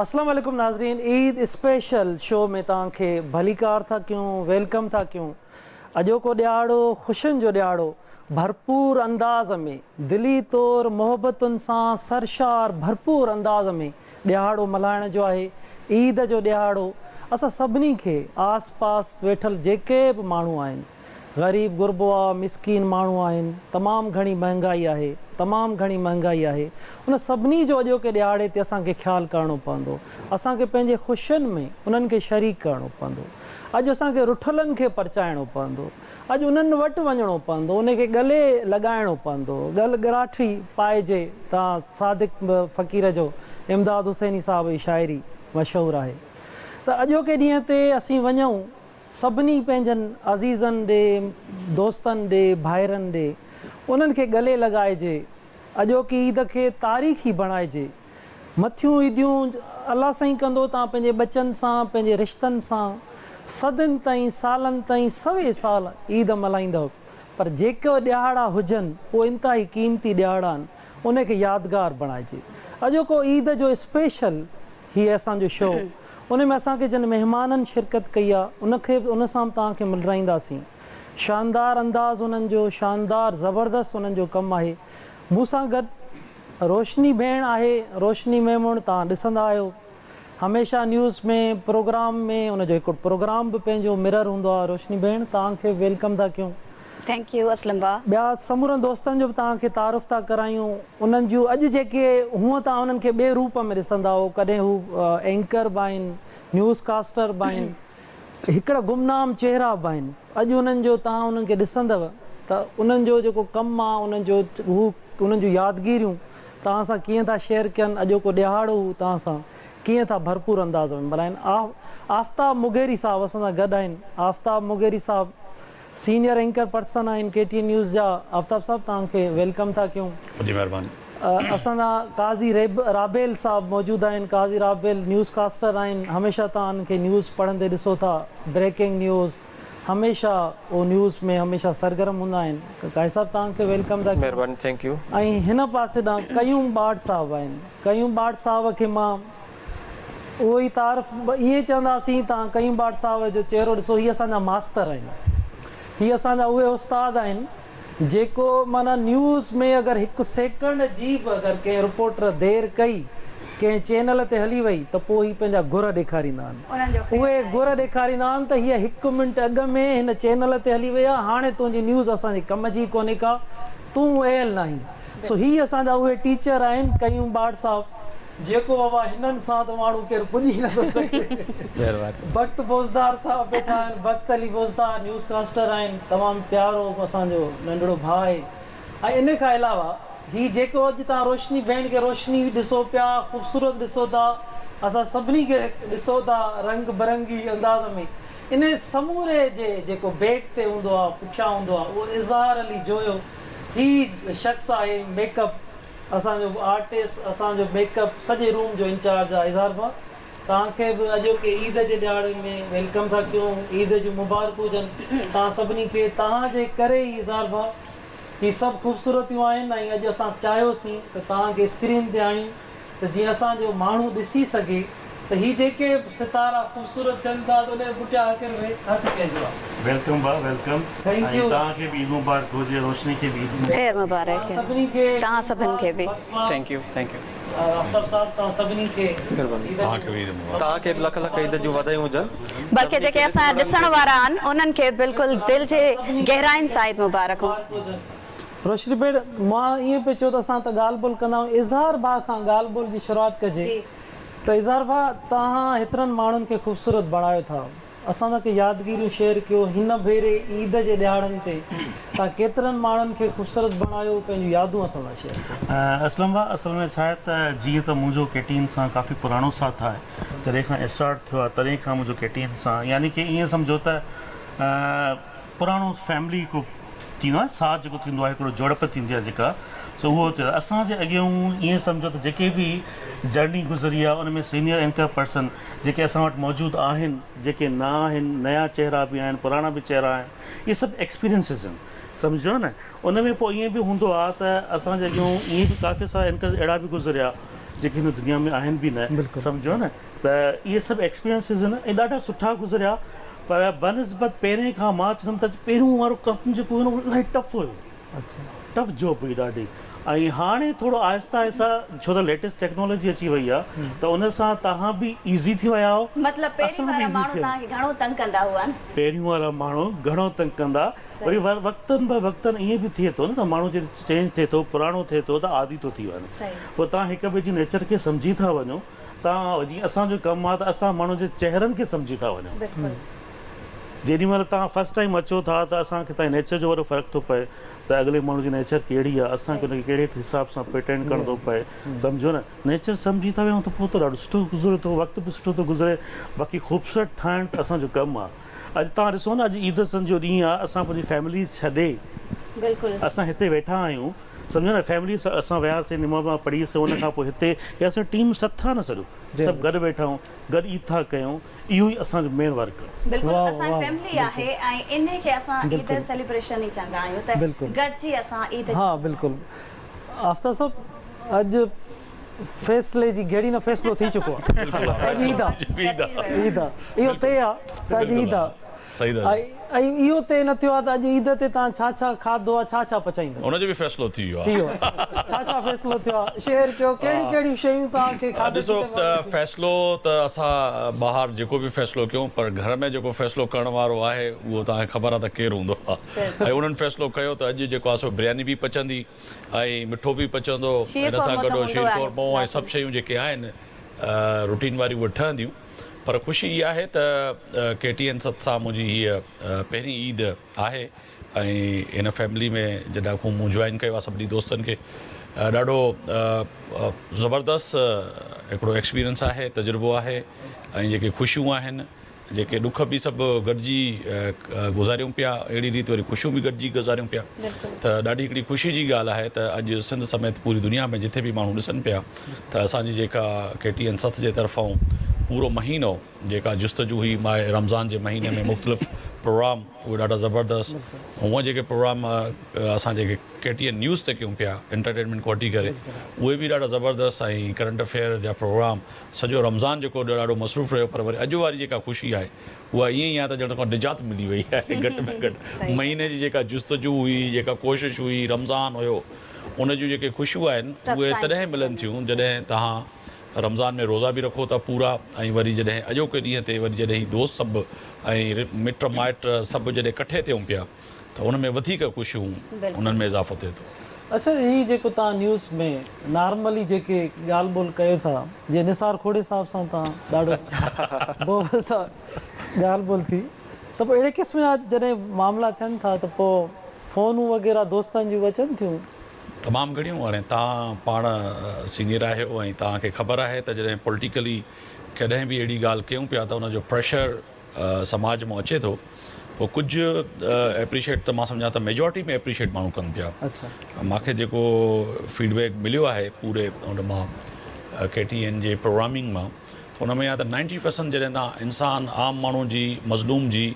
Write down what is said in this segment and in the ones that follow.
اسلام عليڪم ناظرين عيد اسپيشل شو ۾ توهان کي ڀليڪار ٿا ڪيون welcome ٿا ڪيون اڄوڪو ڏهاڙو خوشين جو ڏهاڙو ڀرپور انداز ۾ دلي طور محبتن سان سرشار ڀرپور انداز ۾ ڏهاڙو ملهائڻ جو آهي عيد جو ڏهاڙو اسان سڀني کي آس پاس ويٺل جيڪي به ماڻهو آهن غريب غربو آ مسڪين ماڻهو آهن تمام گهڻي مهنگائي آهي تمام گهڻي مهنگائي آهي ان سڀني جو اڄوڪي ڏهاڙي تي اسان کي خيال ڪرڻو پوندو اسان کي پنهنجي خوشين ۾ انهن کي شريڪ ڪرڻو پوندو اڄ اسان کي رٺلن کي پرچائڻو پوندو اڄ انهن وٽ وڃڻو پوندو انهن کي ڳلي لڳائڻو پوندو ڳل ڳراٺي پائجي تان صادق فقير جو امداد حسيني صاحب جي شاعري مشهور آهي ته اڄوڪي ڏينهن تي اسين وڃون سڀني پنهنجن عزيزن ڏي، دوستن ڏي، ڀائرن ڏي، انهن کي ڳلي لڳائجي، اڄوڪي عيد کي تاريخي بڻائجي. مٿيون عيديون الله سائين ڪندو تان پنهنجي ٻچن سان، پنهنجي رشتن سان صدين تائين، سالن تائين، سوين سال عيد ملهائيندؤ پر جيڪي ڏهاڙا هجن اهي انتهائي قيمتي ڏهاڙا آهن، ان کي يادگار بڻائجي. اڄوڪو عيد جو اسپيشل هي اسان جو شو ان ۾ اسان کي جن مهمانن شرڪت ڪئي آ ان کي به ان سان به توهان کي ملرائينداسين شاندار انداز انهن جو شاندار زبردست انهن جو ڪم آهي مون سان گڏ روشني ڀيڻ آهي روشني ميمڻ توهان ڏسندا آهيو هميشه نيوز ۾ پروگرام ۾ ان جو هڪ پروگرام به پنهنجو مرر هوندو آ روشني ڀيڻ توهان کي welcome ٿا ڪيون. Thank you Aslam ڀاء. ٻيا سمورن دوستن جو به توهان کي تعارف ٿا ڪرايون انهن جون اڄ جيڪي هونء توهان انهن کي ٻئي روپ ۾ ڏسندا هو ڪڏهن هو اينڪر به آهن نيوز ڪاسٽر به آهن هڪڙا گمنام چهرا به آهن اڄ انهن جو توهان انهن کي ڏسندؤ ته انهن جو جيڪو ڪم آ انهن جو هو انهن جون يادگيريون توهان سان ڪيئن ٿا شيئر ڪن اڄوڪو ڏهاڙو هو توهان سان ڪيئن ٿا ڀرپور انداز ۾ ملهائن آفتاب مغيري صاحب اسان سان گڏ آهن آفتاب مغيري صاحب سينيئر اينڪر پرسن آهن ڪي ٽي اين نيوز جا آفتاب صاحب توهان کي welcome ٿا ڪيون. وڏي مهرباني. اسان سان قاضي رابيل صاحب موجود آهن قاضي رابيل نيوز ڪاسٽر آهن هميشه توهان انهن کي نيوز پڙهندي ڏسو ٿا بريڪنگ نيوز هميشه اهو نيوز ۾ هميشه سرگرم هوندا آهن قاضي صاحب توهان کي welcome ٿا ڪيون. مهرباني thank you. ۽ هن پاسي ڏانهن قيوم ٻاٽ صاحب آهن قيوم ٻاٽ صاحب کي مان اهو ئي تعارف ائين چونداسين توهان قيوم ٻاٽ صاحب جو چهرو ڏسو هي اسان جا ماستر آهن هي اسان جا اهي استاد آهن جيڪو معنيٰ نيوز ۾ اگر هڪ سيڪنڊ جي به اگر ڪنهن رپورٽر دير ڪئي ڪنهن چينل تي هلي وئي ته پوء هي پنهنجا گر ڏيکاريندا آهن اهي گر ڏيکاريندا آهن ته هيء هڪ منٽ اڳ ۾ هن چينل تي هلي وئي آهي هاڻي تنهنجي نيوز اسان جي ڪم جي ڪونهي ڪا تون اهل ناهين سو هي اسان جا اهي ٽيچر آهن قيوم ٻاٽ صاحب جيڪو بابا هنن سان ته ماڻهو ڪير پڄي نه ٿو سگهي. بخت بوزدار صاحب ويٺا آهن بخت علي بوزدار نيوز ڪاسٽر آهن تمام پيارو اسان جو ننڍڙو ڀاء آهي ۽ ان کان علاوه هي جيڪو اڄ توهان روشني ڀيڻ کي روشني ڏسو پيا خوبصورت ڏسو ٿا اسان سڀني کي ڏسو ٿا رنگ برنگي انداز ۾ ان سموري جي جيڪو بيڪ تي هوندو آهي پٺيان هوندو آهي اهو اظهار علي جويو هي شخص آهي ميڪ اپ اسان جو آرٽسٽ اسان جو ميڪ اپ سڄي روم جو انچارج آ اظهار ڀاء توهان کي به اڄوڪي عيد جي ڏهاڙي ۾ welcome ٿا ڪيون عيد جون مبارڪون هجن توهان سڀني کي توهان جي ڪري ئي اظهار ڀاء هي سڀ خوبصورتيون آهن ۽ اڄ اسان چاهيوسين ته توهان کي اسڪرين تي آڻيون ته جيئن اسان جو ماڻهو ڏسي سگهي ته هي جيڪي به ستارا خوبصورت ٿين ٿا ته ان جي پٺيان آخر ۾ هٿ ڪنهن جو آهي. Welcome ڀاء welcome thank ۽ you. توهان کي به عيد مبارڪ هجي روشني کي به عيد مبارڪ. خير مبارڪ توهان سڀني کي توهان سڀن کي به. Thank you thank you. Aftab صاحب توهان سڀني کي مھرباني. عيد توهان جون کي به عيد مبارڪ. توهان کي به لک لک عيد جون واڌايون هجن. بلڪه سڀني جيڪي کي اسان جا ڏسندڙن ڏسڻ کي به. وارا آهن انهن کي بلڪل دل جي گهراين سان عيد مبارڪون. روشني ڀيڻ مان ائين پئي چيو ته اسان ته ڳالهه ٻولهه ڪندا آهيون اظهار ڀاء کان ڳالهه ٻولهه جي شروعات ڪجي. ته اظهار ڀاء توهان هيترن ماڻهن کي خوبصورت بڻايو ٿا اسان سان ڪي يادگيريون شيئر ڪيو هن ڀيري عيد جي ڏهاڙن تي توهان ڪيترن ماڻهن کي خوبصورت بڻايو پنهنجون يادون اسان سان شيئر ڪيو. اسلم ڀاء اصل ۾ ڇا آهي ته جيئن ته منهنجو ڪي ٽي اين سان ڪافي پراڻو ساٿ آهي جڏهن کان اسٽارٽ ٿيو آهي تڏهن کان منهنجو ڪي ٽي اين سان يعني ڪي ائين سمجهو ته پراڻو فيملي هڪڙو ٿيندو آهي ساٿ جيڪو ٿيندو آهي هڪڙو جوڙپ ٿيندي آهي جيڪا سو اهو ٿيو اسان جي اڳيون ائين سمجهو ته جيڪي به جرني گذري آهي ان ۾ سينيئر اينڪر پرسن جيڪي اسان وٽ موجود آهن جيڪي نه آهن نيا چهرا به آهن پراڻا به چهرا آهن اهي سڀ ايڪسپيرينسز آهن سمجهو نه ان ۾ پوء ائين به هوندو آهي ته اسان جي اڳيون ائين به ڪافي سارا اينڪرز اهڙا به گذريا جيڪي هن دنيا ۾ آهن به نه سمجهو نه ته اهي سڀ ايڪسپيرينسز آهن ۽ ڏاڍا سٺا گذريا پر بنسبت پهرين کان مان چوندم ته پهريون وارو ڪم جيڪو هو نه اهو الاهي ٽف هيو ٽف جاب هئي ڏاڍي ۽ هاڻي ٿورو آهسته آهسته ڇو ته ليٽيسٽ ٽيڪنالاجي اچي وئي آهي ته ان سان توهان به ايزي ٿي ويا آهيو مطلب پهرين اسان به وارا ايزي ماڻهو ٿي توهان کي گهڻو تنگ ڪندا هئا نه. پهريون وارا ماڻهو گهڻو تنگ ڪندا وري وقتن به وقتن ائين به ٿئي ٿو نه ته ماڻهو جڏهن چينج ٿئي ٿو پراڻو ٿئي ٿو ته عادي ٿو ٿي وڃي پوء توهان هڪ ٻئي جي نيچر کي سمجهي ٿا وڃو توهان جيئن اسان جو ڪم آهي ته اسان ماڻهن جي چهرن کي سمجهي ٿا وڃون جيڏي مهل توهان فرسٽ ٽائيم اچو ٿا ته اسان کي توهان جي نيچر جو وڏو فرق ٿو پئي ته اڳلي ماڻهو جي نيچر ڪهڙي آهي اسان کي ان کي ڪهڙي حساب سان پريٽينڊ ڪرڻو ٿو پئي سمجهو نه نيچر سمجهي ٿا ويهون ته پوء ته ڏاڍو سٺو گذري ٿو وقت به سٺو ٿو گذري باقي خوبصورت ٺاهڻ ته اسان جو ڪم آهي اڄ توهان ڏسو نه اڄ عيد سن جو ڏينهن آهي اسان پنهنجي فيملي ڇڏي اسان هتي ويٺا آهيون سمجهو نه فيملي سان اسان وياسين نماز وماز پڙهي سي ان کان پوء هتي هي اسان جو ٽيم سٿ آهي نه سڄو سڀ گڏ ويٺا آهيون گڏ عيد ٿا ڪيون اهو ئي اسان جو مين ورڪ آهي. بلڪل اسان جي فيملي آهي ۽ انهي کي اسان عيد سيليبريشن ئي چوندا آهيون ته گڏجي اسان عيد. ها بلڪل آفتاب صاحب اڄ فيصلي جي گهڙي نه فيصلو ٿي چڪو آهي اڄ عيد آ عيد آ اهو طئي آ ته اڄ عيد آ ۽ اهو طئي نه ٿيو آ ته اڄ عيد تي توهان ڇا ڇا کاڌو آ ڇا ڇا پچائيندؤ. ان جو به فيصلو ٿي ويو آ. ٿي ويو آ ڇا ڇا فيصلو ٿيو آ شيئر ڪيو ڪهڙيون ڪهڙيون شيون توهان کي کاڌي ڏسو پيتي ۾ ته وڻن ٿيون. فيصلو ته اسان ٻاهر جيڪو به فيصلو ڪيون پر گهر ۾ جيڪو فيصلو ڪرڻ وارو آهي اهو توهان کي خبر آ ته ڪير هوندو آ ۽ انهن فيصلو ڪيو ته اڄ جيڪو آ سو برياني به پچندي ۽ مٺو به پچندو شير ان سان قورمو ته گڏو هوندو شير آهي قورمو ۽ سڀ شيون جيڪي آهن روٽين واريون اهي ٺهنديون پر خوشي اها آهي ته ڪي ٽي اين ست سان منهنجي هيء پهرين عيد آهي ۽ هن فيملي ۾ جڏهن کان مون جوائن ڪيو آهي سڀني دوستن کي ڏاڍو زبردست هڪڙو ايڪسپيرينس آهي تجربو آهي ۽ جيڪي خوشيون آهن جيڪي ڏک به سڀ گڏجي گذاريون پيا اهڙي ريت وري خوشيون به گڏجي گذاريون پيا ته ڏاڍي هڪڙي خوشي جي ڳالهه آهي ته اڄ سنڌ سميت پوري دنيا ۾ جٿي به ماڻهو ڏسن پيا ته اسان جي جيڪا ڪي ٽي اين سٿ جي طرفان پورو مهينو جيڪا جستجو هئي ماهه رمضان جي مهيني ۾ مختلف پروگرام اهي ڏاڍا زبردست هونء جيڪي پروگرام اسان جيڪي ڪي ٽي اين نيوز تي ڪيون پيا انٽرٽينمينٽ کان هٽي ڪري اهي به ڏاڍا زبردست ۽ ڪرنٽ افيئر جا پروگرام سڄو رمضان جيڪو ڏاڍو مصروف رهيو پر وري اڄ واري جيڪا خوشي آهي اها ائين ئي آهي ته ڄڻ ڪا نجات ملي وئي آهي گهٽ ۾ گهٽ مهيني جي جيڪا جستجو هئي جيڪا ڪوشش هئي رمضان هيو ان جون جيڪي خوشيون آهن اهي تڏهن ملن ٿيون جڏهن توهان رمضان ۾ روزا به رکو ٿا پورا ۽ وري جڏهن اڄوڪي ڏينهن تي وري جڏهن هي دوست سڀ ۽ مٽ مائٽ سڀ جڏهن ڪٺي ٿيون پيا ته ان ۾ وڌيڪ خوشيون انهن ۾ اضافو ٿئي ٿو. اڇا هي جيڪو توهان نيوز ۾ نارملي جيڪي ڳالهه ٻولهه ڪيو ٿا جيئن نثار کوڙي صاحب سان توهان ڏاڍو بوب سان ڳالهه ٻولهه ٿي ته پوء اهڙي قسم جا جڏهن معاملا ٿين ٿا ته پوء فونون وغيره دوستن جون اچن ٿيون. تمام گهڻيون هاڻي توهان پاڻ سينيئر آهيو ۽ توهان کي خبر آهي ته جڏهن پوليٽيڪلي ڪڏهن به اهڙي ڳالهه ڪيون پيا ته ان جو پريشر سماج مان اچي ٿو پوء ڪجهه ايپريشيٽ ته مان سمجهان ته ميجارٽي ۾ ايپريشيٽ ماڻهو ڪن پيا مان کي جيڪو فيڊ بيڪ مليو آهي پوري ان مان ڪي ٽي اين جي پروگرامنگ مان ته ان ۾ يا ته نائنٽي پرسنٽ جڏهن تان انسان عام ماڻهو جي مظلوم جي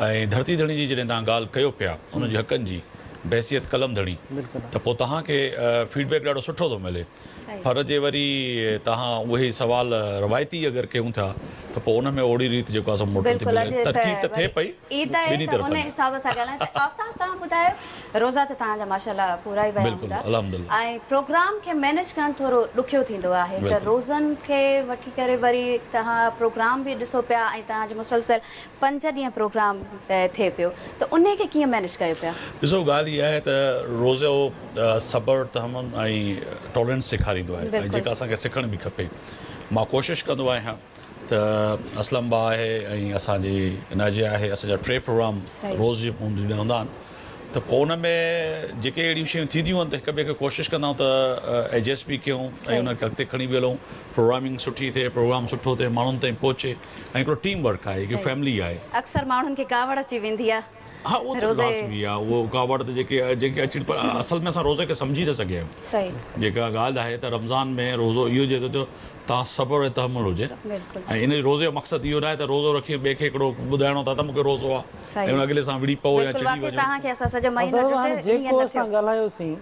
۽ ڌرتي ڌڻي جي جڏهن تان ڳالهه ڪيو پيا ان جي حقن جي بحثيت قلم ڌڻي ته پوء تهان کي فيڊ بيڪ ڏاڍو سٺو ٿو ملي پر جي وري توهان اهي ئي سوال روايتي اگر ڪيون ٿا ته پوء ان ۾ اوڙي ريت جيڪو آهي سو موٽ نٿي بلڪل ملي. اڄ ته ترقي ته ٿئي وري پئي عيد آهي ٻنهي ته ان طرفن. حساب سان ڳالهايون ته آفتاب توهان ٻڌايو روزا ته توهان جا ماشاء الله پورا ئي ويا بلڪل هوندا الحمدلله. ۽ پروگرام کي مينيج ڪرڻ ٿورو ڏکيو ٿيندو آهي ته بلڪل. روزن کي وٺي ڪري وري توهان پروگرام به ڏسو پيا ۽ توهان جو مسلسل پنج ڏينهن پروگرام ٿئي پيو ته انهي کي ڪيئن مينيج ڪيو پيا؟ ڏسو ڳالهه اها آهي ته روزو صبر، تحمل ۽ ٽالرنس سيکاريندو آهي ۽ جيڪا اسان کي سکڻ به کپي. مان ڪوشش ڪندو آهيان ته اسلم ڀاء آهي ۽ اسان جي ناجيه آهي اسان جا ٽي پروگرام روز جي هوندا آهن ته پوء ان ۾ جيڪي اهڙيون شيون ٿينديون آهن ته هڪ ٻئي کي ڪوشش ڪندا آهيون ته ايڊجسٽ به ڪيون ۽ ان کي اڳتي کڻي به هلون پروگرامنگ سٺي ٿئي پروگرام سٺو ٿئي ماڻهن تائين پهچي ۽ هڪڙو ٽيم ورڪ آهي هڪ فيملي آهي. اڪثر ماڻهن کي ڪاوڙ اچي ويندي آهي. ها اهو ته لازمي آهي اهو ڪاوڙ ته جيڪي جنهن کي اچڻي پر اصل ۾ اسان روزي کي سمجهي نه سگهيا آهيون. صحيح. جيڪا ڳالهه آهي ته رمضان ۾ روزو اهو چئي ٿو ته توهان صبر ۽ تحمل هجي نه ۽ ان روزي جو مقصد اهو ناهي ته روزو رکي ٻئي کي هڪڙو ٻڌائڻو اٿا ته مون کي روزو آهي ۽ ان اڳلي سان وڙهي پئو يا بلڪل چڙي واقعي وڃو. توهان کي اسان سڄو مهينو استاد هاڻي ڏٺو ائين جيڪو نه اسان ٿيو. ڳالهايوسين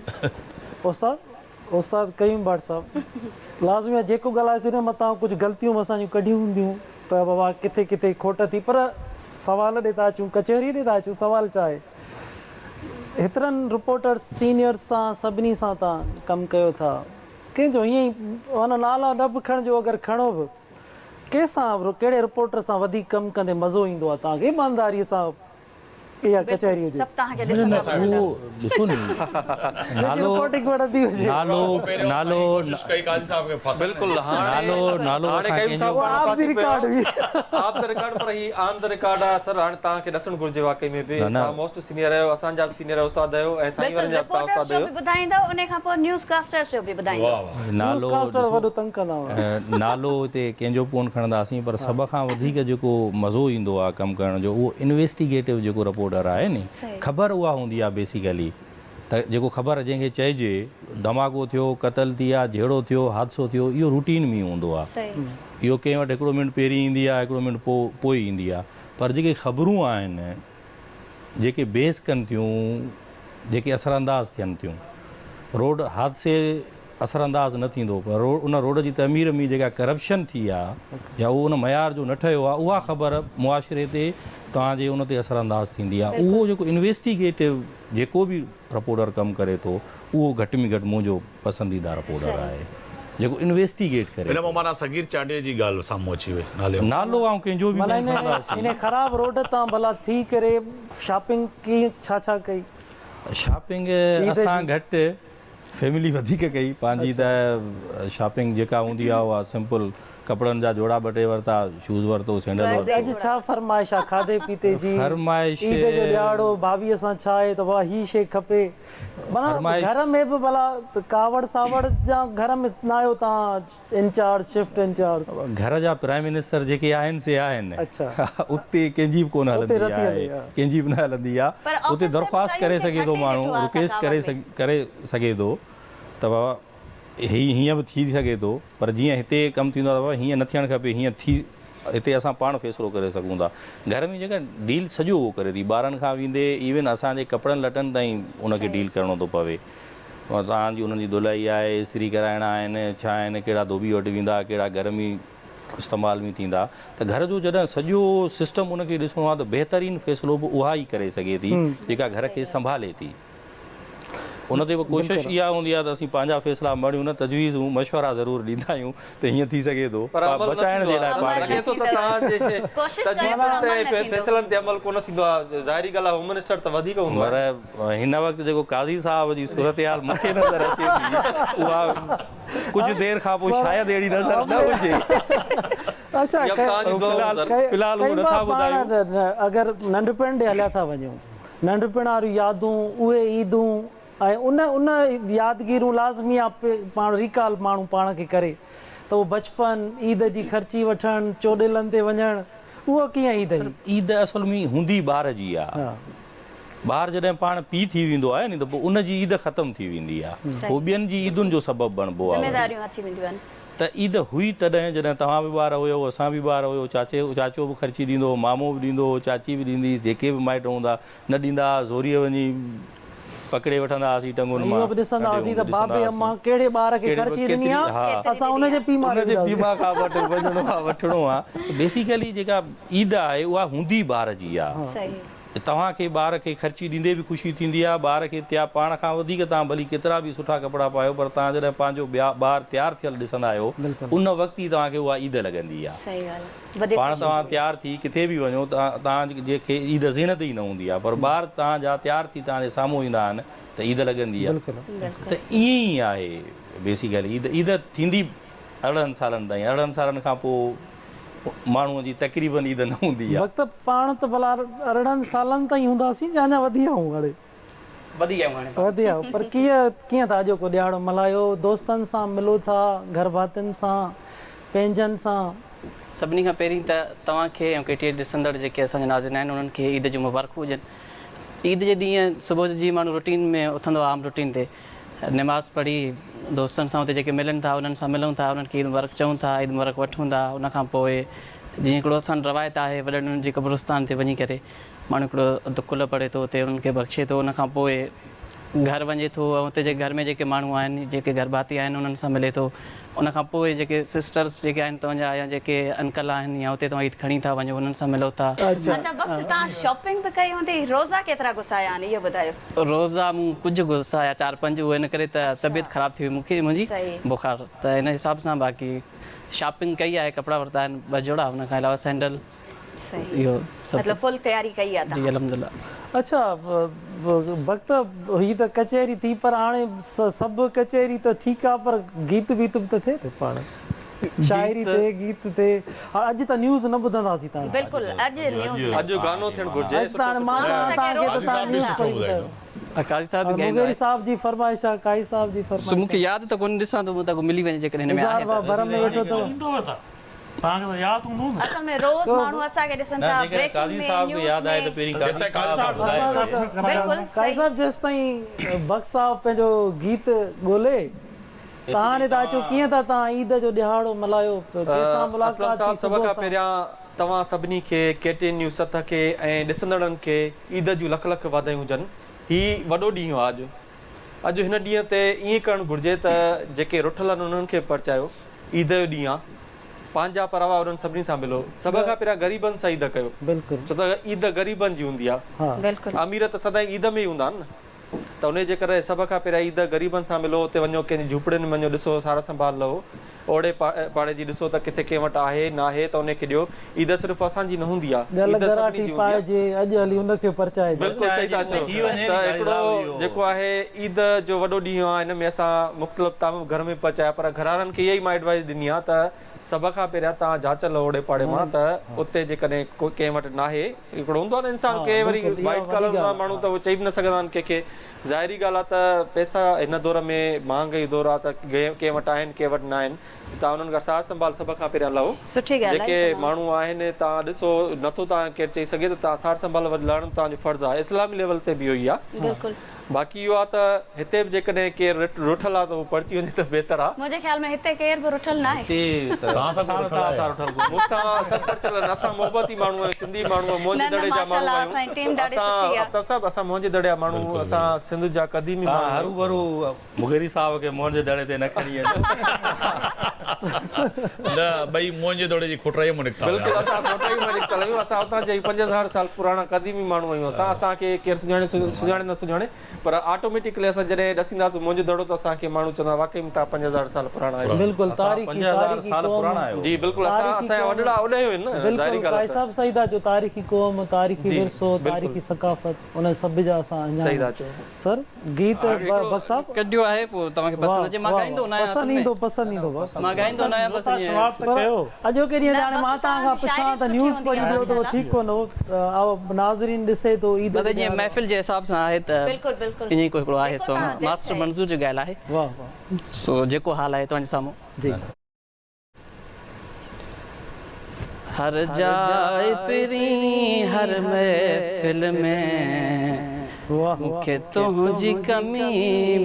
استاد. استاد قيوم ڀٽ صاحب لازمي آهي جيڪو ڳالهايوسين ان متان ڪجهه غلطيون به اسان جون ڪڍيون هونديون ته بابا ڪٿي ڪٿي کوٽ ٿي پر سوال ڏي ٿا اچون ڪچهري ڏي ٿا اچون سوال ڇا آهي هيترن رپورٽرز سينيئرز سان سڀني سان تان ڪم ڪيو ٿا ڪنهن جو ائين ئي معنيٰ نالا نه به کڻجو اگر کڻو به ڪنهن سان ڪهڙي رپورٽر سان وڌيڪ ڪم ڪندي مزو ايندو آهي توهان کي ايمانداري سان اها ڪچهري هجي. سڀ توهان کي ڏسندا نه اهو ڏسو ني نالو نالو نالو بلڪل نالو نالو هاڻي اسان قيوم ڪنهن صاحب جو پاڻ آف the ڦاسي پيو رڪارڊ هئي. Of the record per he on the record آ سر هاڻي توهان کي ڏسڻ گهرجي واقعي ۾ به نه نه توهان موسٽ سينيئر آهيو اسان جا به سينيئر استاد آهيو ۽ سائين بلڪل وارن جا به توهان رپورٽرز استاد جو آهيو. به ٻڌائيندؤ انهي کان پوء نيوز ڪاسٽرز جو به ٻڌائيندؤ. واه واه. نالو نيوز ڪاسٽر ڏسو وڏو تنگ ڪندا هئا. نالو هتي ڪنهن جو به ڪونه کڻنداسين پر سڀ کان وڌيڪ جيڪو مزو ايندو آ ڪم ڪرڻ جو اهو انويسٽيگيٽو جيڪو رپورٽر آهي ني خبر اها هوندي آ بيسيڪلي ته جيڪو خبر جنهن کي چئجي ڌماڪو ٿيو قتل ٿي آ جهيڙو ٿيو حادثو ٿيو اهو روٽين ۾ هوندو آ اهو ڪنهن وٽ هڪڙو منٽ پهرين ايندي آ هڪڙو منٽ پو پوء ايندي آ پر جيڪي خبرون آهن جيڪي بيس ڪن ٿيون جيڪي اثرانداز ٿين ٿيون روڊ حادثي اثرانداز نه ٿيندو پر ان روڊ جي تعمير ۾ جيڪا ڪرپشن ٿي آ يا اهو ان معيار جو نه ٺهيو آ اها خبر معاشري تي توهان جي ان تي اثرانداز ٿيندي آ اهو جيڪو انويسٽيگيٽو جيڪو به رپورٽر ڪم ڪري ٿو اهو گهٽ ۾ گهٽ منهنجو پسنديده رپورٽر آهي جيڪو انويسٽيگيٽ ڪري ان ٿو. مان معنيٰ صغير چانڊيي جي ڳالهه سامهون اچي وئي نالي مان. نالو آئون ڪنهن جو به ڀلا ڪونه کڻنداسين. انهي خراب روڊ تان ڀلا ٿي ڪري شاپنگ ڪيئن ڇا ڇا ڪئي؟ شاپنگ عيد اسان جي. گهٽ فيملي وڌيڪ ڪئي پنهنجي ته شاپنگ جيڪا هوندي آهي اها سمپل ڪپڙن جا جوڙا ٻه ٽي ورتا شوز ورتو سينڊل ورتو. اڄ ڇا فرمائش آ کاڌي پيتي جي فرمائش عيد جو ڏهاڙو ڀاڀيء سان ڇا آهي ته بابا هي شي کپي معنيٰ گهر ۾ به ڀلا ڪاوڙ ساوڙ جا گهر ۾ ناهيو توهان انچارج شفٽ انچارج. گهر جا پرائم منسٽر جيڪي آهن سي آهن اتي ڪنهن جي به ڪونه هلندي آهي ڪنهن جي به نه هلندي آهي اتي درخواست ڪري سگهي ٿو ماڻهو رڪويسٽ ڪري ڪري سگهي ٿو ته بابا هي هيئن به ٿي سگهي ٿو پر جيئن هتي ڪم ٿيندو آهي ته بابا هيئن نه ٿيڻ کپي هيئن ٿي هتي اسان پاڻ فيصلو ڪري سگهون ٿا گهر ۾ جيڪا ڊيل سڄو اهو ڪري ٿي ٻارن کان ويندي ايون اسان جي ڪپڙن لٽن تائين ان کي ڊيل ڪرڻو ٿو پوي توهان جي انهن جي ڌلائي آهي، استري ڪرائڻا آهن، ڇا آهن، ڪهڙا ڌوٻي وٽ ويندا، ڪهڙا گهر ۾ استعمال ۾ ٿيندا ته گهر جو جڏهن سڄو سسٽم ان کي ڏسڻو آهي ته بهترين فيصلو به اها ئي ڪري سگهي ٿي جيڪا گهر کي سنڀالي ٿي. ان تي به ڪوشش اها هوندي آهي ته اسين پنهنجا فيصلا مڙهيون نه تجويزون مشورا ضرور ڏيندا آهيون ته هيئن ٿي سگهي ٿو پر عمل نه بچائڻ ٿيندو جي لاء آهي. پاڻ لڳي کي. ٿو ته توهان جي ڪوشش ڪيو پر تجويزن عمل تي نه ۽ ٿيندو. فيصلن تي عمل ڪونه ٿيندو آهي ظاهري ڳالهه آهي هوم منسٽر ته وڌيڪ هوندو پر آهي. هن وقت جيڪو قاضي صاحب جي صورتحال مون کي نظر اچي ٿي اها ڪجهه دير کان پوء شايد اهڙي نظر نه هجي. اڇا في الحال اهو نٿا ٻڌايون. اگر ننڍپڻ ڏي هليا ٿا وڃون ننڍپڻ واريون يادون اهي عيدون ۽ ان ان يادگيرون لازمي آ پاڻ ريڪال ماڻهو پاڻ کي ڪري ته اهو بچپن عيد جي خرچي وٺڻ چوڏيلن تي وڃڻ اهو ڪيئن عيد هئي. عيد اصل ۾ هوندي ٻار جي آ. ٻار جڏهن پاڻ پيء ٿي ويندو آهي ني ته پوء ان جي عيد ختم ٿي ويندي آهي. پوء ٻين جي عيدن جو سبب بڻبو آهي وري. ذميداريون اچي وينديون آهن. ته عيد هئي تڏهن جڏهن توهان به ٻار هيو، اسان به ٻار هيو، چاچي چاچو به خرچي ڏيندو هو، مامو به ڏيندو هو، چاچي به ڏيندي هئي، جيڪي به مائٽ هوندا نه ڏيندا هئا، زوريء وڃي پڪڙي وٺندا هئاسين ٽنگن مان. اهو به ڏسندا هئاسين ته بابي امان ڪهڙي ٻار کي خرچي ڏني آهي، اسان ان جي پيء مان ان جي پيء ماء کان وٺ وڃڻو آهي وٺڻو آهي. ته بيسيڪلي جيڪا عيد آهي اها هوندي ٻار جي آهي. صحيح. توهان کي ٻار کي خرچي ڏيندي به خوشي ٿيندي آهي، ٻار کي تيا پاڻ کان وڌيڪ توهان ڀلي ڪيترا به سٺا ڪپڙا پايو پر توهان جڏهن پنهنجو ٻيا ٻار تيار ٿيل ڏسندا آهيو ان وقت ئي توهان کي اها عيد لڳندي آهي. پاڻ توهان تيار ٿي ڪٿي به وڃو توهان جي کي عيد ذهن تي ئي نه هوندي آهي پر ٻار توهان جا تيار ٿي توهان جي سامهون ايندا آهن ته عيد لڳندي آهي ته ائين ئي آهي بيسيڪلي عيد عيد ٿيندي 18 سالن تائين 18 سالن کان پوء ماڻهوء جي تقريبن عيد نه هوندي آ. وقت پاڻ ته ڀلا 18 سالن تائين هونداسين يا اڃا وڌي آهون هاڻي. وڌي آهيون هاڻي. وڌي آهيو پر ڪيئن ڪيئن ٿا اڄوڪو ڏهاڙو ملهايو دوستن سان ملو ٿا گهر ڀاتين سان پنهنجن سان. سڀني کان پهرين ته توهان کي ۽ ڪي ٽي اي ڏسندڙ جيڪي اسان جا ناظرين آهن انهن کي عيد جون مبارڪون هجن. عيد جي ڏينهن صبح جو جيئن ماڻهو روٽين ۾ اٿندو آهي عام روٽين تي نماز پڙهي دوستن سان اتي جيڪي ملن ٿا انهن سان ملون ٿا انهن کي عيد مبارڪ چئون ٿا عيد مبارڪ وٺون ٿا ان کان پوء جيئن هڪڙو اسان وٽ روايت آهي وڏڙن جي قبرستان تي وڃي ڪري ماڻهو هڪڙو اڌ قل پڙهي ٿو اتي انهن کي بخشي ٿو ان کان پوء گهر وڃي ٿو ۽ اتي جي گهر ۾ جيڪي ماڻهو آهن جيڪي گهر ڀاتي آهن انهن سان ملي ٿو ان کان پوء جيڪي سسٽرس جيڪي آهن توهان جا يا جيڪي انڪل آهن يا اتي توهان عيد کڻي ٿا وڃو انهن سان ملو ٿا. اڇا وقت توهان شاپنگ به ڪئي هوندي روزا ڪيترا گسايا آهن اهو ٻڌايو. روزا مون ڪجهه گسايا چار پنج اهو ان ڪري ته طبيعت خراب ٿي وئي مون کي منهنجي بخار ته ان حساب سان باقي شاپنگ ڪئي آهي ڪپڙا ورتا آهن ٻه جوڙا ان کان علاوه سينڊل صحيح مطلب فل تياري ڪئي آ جي الحمدلله. اڇا بخت هي ته ڪچهري ٿي پر هاڻي سڀ ڪچهري ته ٺيڪ آ پر گيت ويت به ته ٿئي نه پاڻ شاعري ٿئي گيت ٿئي هاڻ اڄ ته نيوز نه ٻڌنداسين تان کان. بلڪل اڄ نيوز نه. اڄ گانو ٿيڻ گهرجي اڄ ته هاڻي مان چوان تان کي ته تان نيوز پڙهي ٻڌايو. قاضي صاحب به ڳائيندو آهي. مغيري صاحب جي فرمائش آ قاضي صاحب جي فرمائش آ. سو مون کي ياد ته ڪونهي ڏسان ٿو متان ڪو ملي وڃي جيڪڏهن هن ۾ اظهار آهي ته. ڀاء ڀرم ۾ ويٺو اٿو. توهان کي ته ياد هوندو نه. اصل ۾ روز ماڻهو اسان کي ڏسن نه ٿا جيڪڏهن بريڪنگ قاضي ۾ صاحب کي نيوز ياد آهي ۾. ته پهرين قاضي جيستائين قاضي صاحب صاحب ٻڌائي بلڪل قاضي صحيح. صاحب جيستائين بخت صاحب پنهنجو گيت ڳولي تهان هتان اچو ڪيئن ٿا تهان عيد جو ڏهاڙو ملهايو ڪنهن سان اسلم ملاقات صاحب ٿي سڀ صبح کان سان. پهريان توهان سڀني کي ڪي ٽي اين نيوز سٿ کي ۽ ڏسندڙن کي عيد جون لک لک واڌايون هجن هي وڏو ڏينهن آ اڄ اڄ هن ڏينهن تي ائين ڪرڻ گهرجي ته جيڪي رٺل آهن انهن کي پرچايو عيد جو ڏينهن آ پنهنجا پراوا انهن سڀني سان ملو. سڀ کان پهريان غريبن سان عيد ڪيو. ڇو ته عيد غريبن جي هوندي آهي. امير ته سدائين عيد ۾ ئي هوندا آهن نه. ته انهي جي ڪري سڀ کان پهريان عيد غريبن سان ملو اتي وڃو ڪنهن جي جهوپڙين ۾ وڃو ڏسو سار سنڀال لهو. اوڙي پاڙي جي ڏسو ته ڪٿي ڪنهن وٽ آهي ناهي ته انهي کي ڏيو. عيد صرف اسان جي نه هوندي آهي. ڳل عيد سڀني ڳراٽي جي هوندي آهي. پائجي اڄ هلي ان کي پرچائجي. بلڪل صحيح ٿا چئو ته هڪڙو جيڪو آهي عيد جو وڏو ڏينهن آهي ان ۾ اسان مختلف طعام به گهر ۾ پچايا پر گهروارن کي اها ئي مان ايڊوائيز ڏني آهي ته سڀ کان پهريان توهان جاچ لهو اوڙي پاڙي مان ته اتي جيڪڏهن ڪو ڪنهن وٽ ناهي هڪڙو هوندو آهي نه انسان ڪي وري وائيٽ ڪالر هوندا آهن ماڻهو ته اهي چئي به نه سگهندا آهن ڪنهن کي ظاهري ڳالهه آهي ته پئسا هن دور ۾ مهانگائي جو دور آهي ته ڪنهن وٽ آهن ڪنهن وٽ ناهن توهان انهن کان سار سنڀال سڀ کان پهريان لهو سٺي ڳالهه آهي جيڪي تمام. ماڻهو آهن توهان ڏسو نٿو توهان کي ڪير چئي سگهي ته توهان سار سنڀال لهڻ توهان جو فرض آهي اسلامي ليول تي به اهو ئي آهي بلڪل. باقي اهو آ ته هتي به جيڪڏهن ڪير رٺل آ ته اهو پرچي وڃي ته بهتر آ. منهنجي خيال ۾ هتي ڪير به رٺل ناهي. هتي ته توهان سان ڪو اسان رٺل توهان آهي؟ سان رٺل ڪونهي. مون سان سڀ پرچيل آهن. اسان محبتي ماڻهو آهيون، سنڌي ماڻهو آهيون، موهن نه جي نه دڙي جا ماشاء ماڻهو الله آهيون. اسان جي ٽيم ڏاڍي اسان سٺي آ. آفتاب صاحب اسان موهن جي دڙي جا ماڻهو بلڪل اسان بلڪل. سنڌ جا قديمي توهان ماڻهو آهيون. هروڀرو مغيري صاحب کي موهن جي دڙي تي نه کڻي اچو. نه ٻئي موهن جي دڙي جي کوٽرائيء مان نڪتا بلڪل هيا. اسان کوٽرائيء مان نڪتل آهيون. اسان اتان جا ئي 5000 سال پراڻا قديمي ماڻهو آهيون. اسان اسان کي ڪير سڃاڻي سڃاڻي نه سڃاڻي پر آٽوميٽڪلي اسان جڏهن ڏسينداسون موهن جو دڙو ته اسان کي ماڻهو چوندا واقعي ۾ توهان 5000 سال پراڻا آهيو. بلڪل توهان تاريخي 5000 تاريخي سال قوم پراڻا آهيو. جي بلڪل اسان تاريخي اسان جا قوم وڏڙا اوڏانهن آهن نه ظاهري بلڪل ڳالهه قائد آهي ته صاحب صحيح ٿا چئو تاريخي قوم تاريخي جي ورثو بلڪل تاريخي ثقافت انهن سڀ جا اسان اهڃاڻ صحيح ٿا چئو. سر گيت بخت صاحب ڪڍيو آهي پوء توهان کي پسند اچي مان ڳائيندو نه آهيان پسند ايندو پسند ايندو مان ڳائيندو نه آهيان بس شروعات ته ڪيو اڄوڪي ڏينهن تي هاڻي مان توهان کان پڇان ته نيوز پڙهي ڏيو ته اهو ٺيڪ ڪونه هو ناظرين ڏسي ٿو عيد بس جيئن محفل جي حساب سان آهي ته بلڪل بلڪل ائين ئي ڪو هڪڙو آهي سو ماسٽر منظور جو ڳايل آهي واه واه سو جيڪو حال آهي توهان جي سامهون جي. هر جاء پرين هر محفل ۾ مون کي تنهنجي ڪمي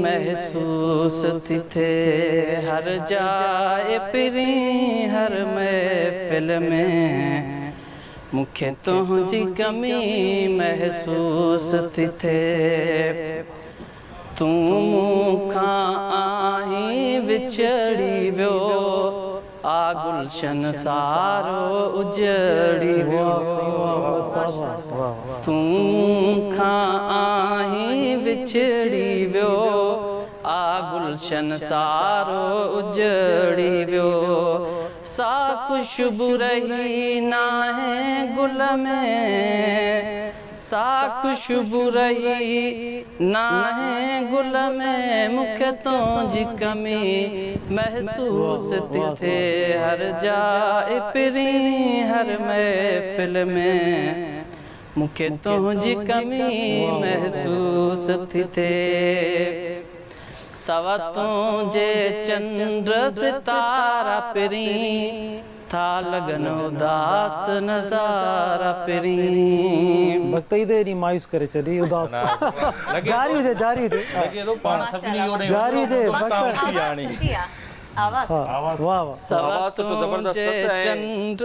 محسوس ٿي ٿئي هر جاء پرين هر محفل ۾ مون کي تنهنجي ڪمي محسوس ٿي ٿئي تون مون کان آهين وڇڙي ويو، آ گلشن سارو اجڙي ويو. تون مون کان آهين وڇڙي ويو، آ گلشن سارو اجڙي ويو. سا خوشبو رهي ناهي گل ۾. سا خوشبو رهي ناهي گل ۾ مون کي تنهنجي ڪمي محسوس ٿي ٿئي هر جاء پرين هر محفل ۾ مون کي تنهنجي ڪمي محسوس ٿي ٿئي سوا تنهنجي چنڊ ستارا پرين ٿا لڳن اداس نظارا پرين. بخت عيد ايڏي مايوس ڪري ڇڏي اداس جاري هجي جاري هجي لڳي ٿو پاڻ سڀني اوڏي جاري هجي بخت آواز سٺي آ آواز واه واه سوا آواز سٺو زبردست تنهنجي اٿس ۽ چنڊ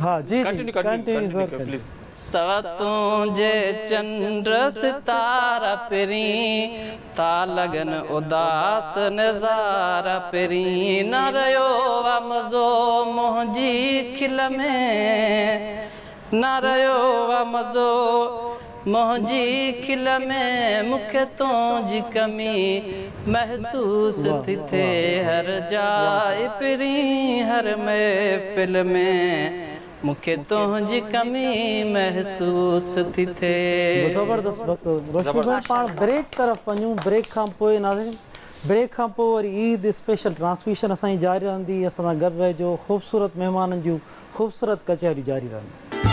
ها جي جي continue continue continue continue please. سوا تنهنجي چنڊ ستارا پرين، ٿا لڳن اداس نظارا پرين، نه رهيو آ مزو منهنجي کل ۾، نه رهيو آ مزو منهنجي کل ۾، مون کي تنهنجي ڪمي محسوس ٿي ٿئي هر جاء پرين، هر محفل ۾. مون کي تنهنجي ڪمي محسوس ٿي ٿئي. زبردست روشني ڀائي پاڻ بريڪ طرف وڃون بريڪ کان پوء ناظرين بريڪ کان پوء وري عيد اسپيشل ٽرانسميشن اسان جي جاري رهندي اسان سان گڏ رهجو خوبصورت مهمانن جون خوبصورت ڪچهريون جاري رهنديون.